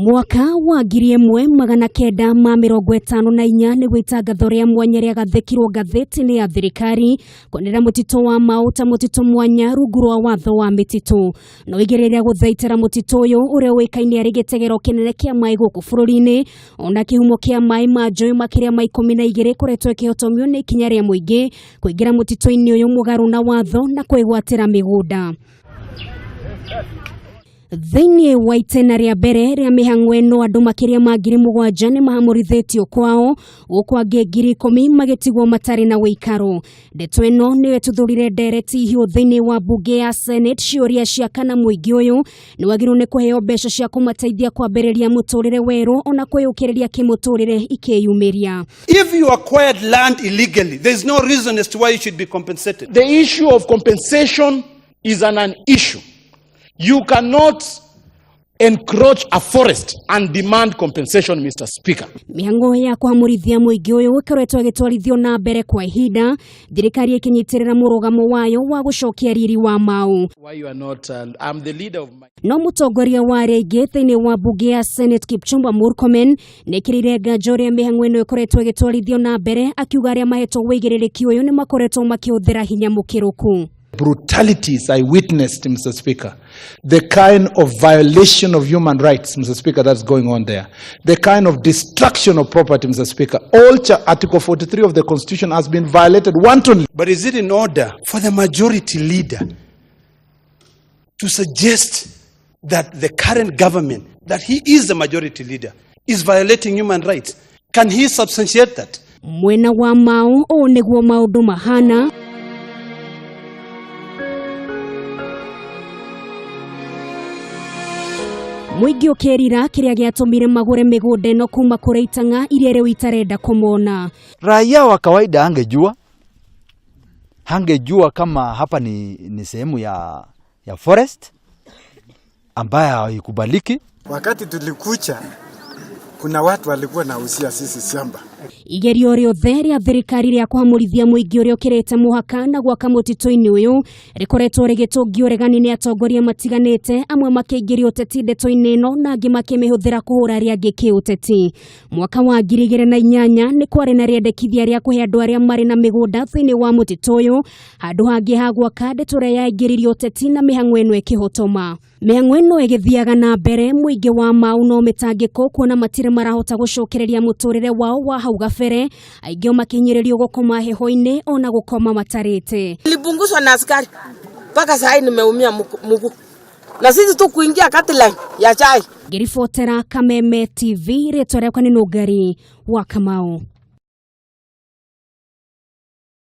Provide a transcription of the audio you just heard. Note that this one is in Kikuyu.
Mwaka wa 1954 nĩguo itangatho rĩa mwanya rĩagathĩkirwo ngathĩti-inĩ ya thirikari kwanĩrĩra mũtitũ wa Mau ta mũtitũ mwanya rungu rwa watho wa mĩtitũ. No igeria rĩa gũthaitĩra mũtitũ ũyũ ũrĩa ũĩkaine arĩ gĩtegero kĩnene kĩa maĩ gũkũ bũrũri-inĩ ona kĩhumo kĩa maĩ ma njũĩ makĩria ma 12 ĩkoretwo ĩkĩhotomio nĩ ikinya rĩa mũingĩ kũingĩra mũtitũ-inĩ ũyũ mũgarũ na watho na kwĩgwatĩra mĩgũnda. Thĩinĩ wa itĩna rĩa mbere rĩa mĩhang'o ĩno andũ makĩria ma 7,000 nĩ mahamũrithĩtio kwao gũkũ angĩ 10,000 magĩtigwo matarĩ na ũikaro. Ndeto ĩno nĩyo ĩtuthũrire ndereti hiũ thĩinĩ wa mbunge ya Senate ciũria cia kana mũingĩ ũyũ nĩ wagĩrĩirwo nĩ kũheo mbeca cia kũmateithia kwambĩrĩria mũtũrĩre werũ ona kwĩyũkĩrĩria kĩmũtũrĩre ikĩyumĩria. If you acquired land illegally, there is no reason as to why you should be compensated. The issue of compensation is an issue. You cannot encroach a forest and demand compensation, Mr. Speaker. Mĩhang'o ya kũhamũrithia mũingĩ ũyũ ĩkoretwo ĩgĩtwarithio na mbere kwa ihinda, thirikari ĩkĩnyitĩrĩra mũrũgamo wayo wa gũcokia riri wa Mau. Why you are not, I'm the leader of my... No mũtongoria wa arĩa aingĩ thĩinĩ wa mbunge ya Senate Kipchumba Murkomen nĩekĩrĩire nganja ũrĩa mĩhang'o ĩno ĩkoretwo ĩgĩtwarithio na mbere, akiuga arĩa mahetwo wĩigĩrĩrĩki ũyũ nĩ makoretwo makĩhũthĩra hinya mũkĩrũku. Brutalities I witnessed, Mr. Speaker, the kind of violation of human rights, Mr. Speaker, that's going on there, the kind of destruction of property, Mr. Speaker, all Article 43 of the Constitution has been violated wantonly. But is it in order for the majority leader to suggest that the current government, that he is the majority leader, is violating human rights? Can he substantiate that? Mwena wa Mau ũũ nĩguo maũndũ mahana. Mũingĩ ũkĩrira kĩrĩa gĩatũmire magũre mĩgũnda ĩno kuma kũrĩ itang'a iria rĩu itarenda kũmona. Raia wa kawaida hangejua kama hapa ni sehemu ya forest ambayo haikubaliki. Wakati tulikucha kuna watu walikuwa nausia sisi shamba. Igerio rĩothe rĩa thirikari rĩa kũhamũrithia mũingĩ ũrĩa ũkĩrĩte mũhaka na gwaka mũtitũ-inĩ ũyũ rĩkoretwo rĩgĩtũngio ũregani nĩ atongoria matiganĩte, amwe makĩingĩria ũteti ndeto-inĩ ĩno na angĩ makĩmĩhũthĩra kũhũra arĩa angĩ kĩũteti. Mwaka wa 2008 nĩ kwarĩ na rĩendekithia rĩa kũhe andũ arĩa marĩ na mĩgũnda thĩinĩ wa mũtitũ ũyũ handũ hangĩ ha gwaka, ndeto ĩrĩa yaingĩririe ũteti na mĩhang'o ĩno ĩkĩhotoma. Mĩhang'o ĩno ĩgĩthiaga na mbere, mũingĩ wa Mau no mĩtangĩko kuona matirĩ marahota gũcokereria mũtũrĩre wao wa hau gabere, aingĩ o makinyĩrĩrio gũkoma heho-inĩ ona gũkoma matarĩte. Nilipunguzwa na askari mpaka saa hii nimeumia mguu. Na sisi tu kuingia kati line ya chai. Ngĩribotera Kameme TV, rĩtwa rĩakwa nĩ Nũngari wa Kamau.